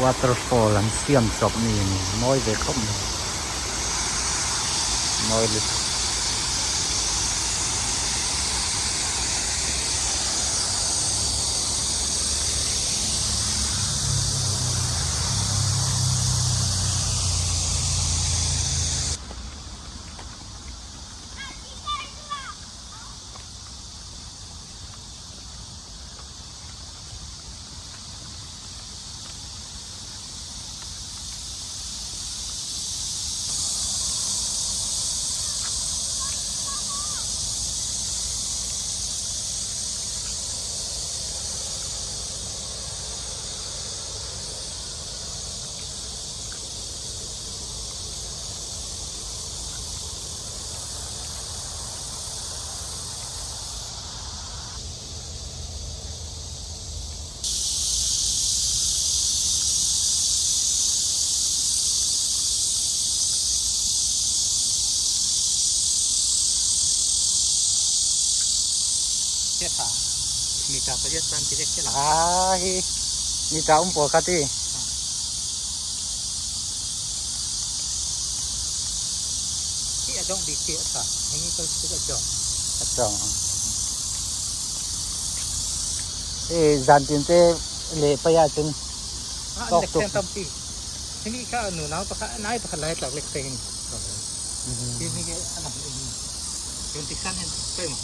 Waterfall an siam chawp ni a ni mawi ve khawp mai mawi lutuk. Ah hi nita um pawl kha ti. Hi a dong bik khi a tha. Hi ni kal tuk a cawng. A cawng. Hi zan tin te le pai ahcun tawk tuk. Tampi. Hi ni kha nu nau pakhat nai pakhat lai tlak lek seng. Hi ni ke anam ding. Yun tiksan hin kai ma.